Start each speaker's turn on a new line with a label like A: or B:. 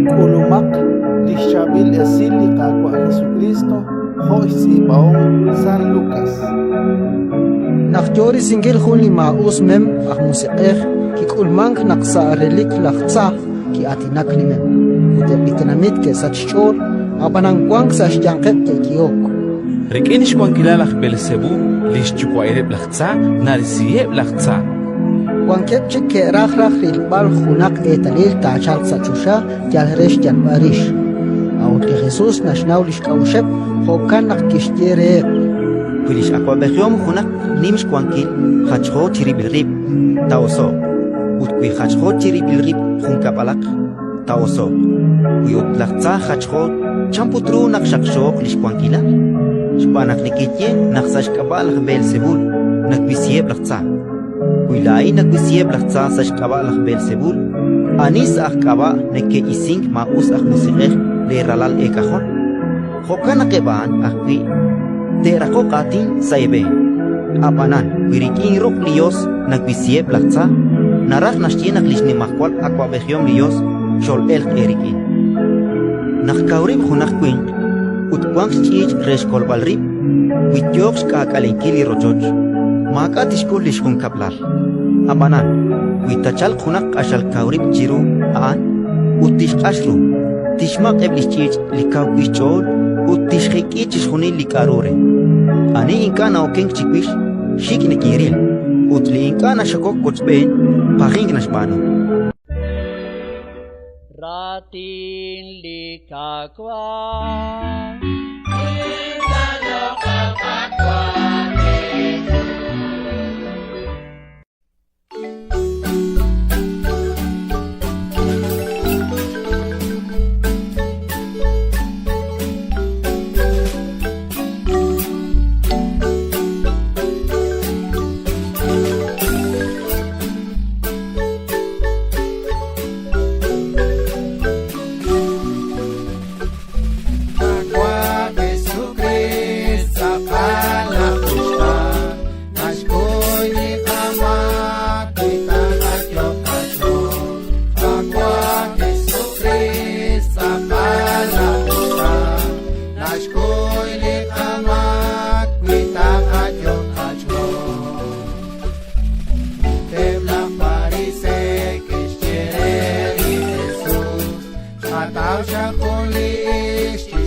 A: K'ulumaq li xChaab'il Esil li Qaawa' Jesukriist jo' xtz'iib'ahom San Lukas.
B: Naq yo risinkil jun li maa'us mem aj musiq'ej, kik'ulmank naq sa' relik laj tza ki'aatinak li mem, ut eb' li tenamit ke'sachk xch'ool, ab'anan wank sa' xyanqeb' ke'yehok:
C: Rik'in xwankilal laj Beelsebú, li xyuwa'ileb' laj tza, narisiheb' laj tza.
B: Wankeb' chik ke'raj raj rilb'al junaq eetalil taachalq sa' choxa yal re xyalb'al rix. A'ut li Jesus naxnaw li xk'a'uxeb', jo'kan naq kixye reheb':
D: Wi li x'awab'ejihom junaq nim xwankil jachjo chirib'il rib', taa'oso'q; ut wi jachjo chirib'il rib' junkab'alaq, taa'oso'q. Wi ut laj tza jachjo, chan put ru naq xaqxooq li xwankilal? Xb'aan naq nekeye naq sa' xk'ab'a' laj Beelsebul nawisiheb' laj tza. Wi laa'in nawisiheb' laj tza sa' xk'ab'a' laj Beelsebul, ani sa' aj k'ab'a' neke'isink maa'us aj musiq'ej leeralal eek'ajol? Jo'kan naq eb' a'an ajwi' te'raqoq aatin sa' eeb'een. Ab'anan wi rik'in ruq' li Yos nawisiheb' laj tza, naraj naxye naq li xnimajwal awab'ejihom li Yos xol'elq eerik'in. Naq kaw rib' junaq winq ut wanq xch'iich' re xkolb'al rib', wi yooq xk'aak'alenkil li rochoch, maak'a' tixk'ul li xjunkab'lal. Ab'anan wi taachalq junaq q'axal kaw rib' chiru a'an ut tixq'ax ru, tixmaq' eb' li xch'iich' li kaw wi' xch'ool ut tixjek'i chixjunil li k'aru re. Ani ink'a' na'okenk chiwix, xik' nikinril, ut li ink'a' naxokok wochb'een, pajink naxb'aanu.
E: Raatin li Qaawa'.
F: Qaawa' Jesukriist tz'aqal aj uxtaan, naxkuy li qamaak wi taqayot' qach'ool. Qaawa' Jesukriist tz'aqal aj uxtaan, naxkuy li qamaak wi taqayot' qach'ool. Ut eb' laj Pariseey ke'xye re li Jesus: Xqataw chaq jun li ixq.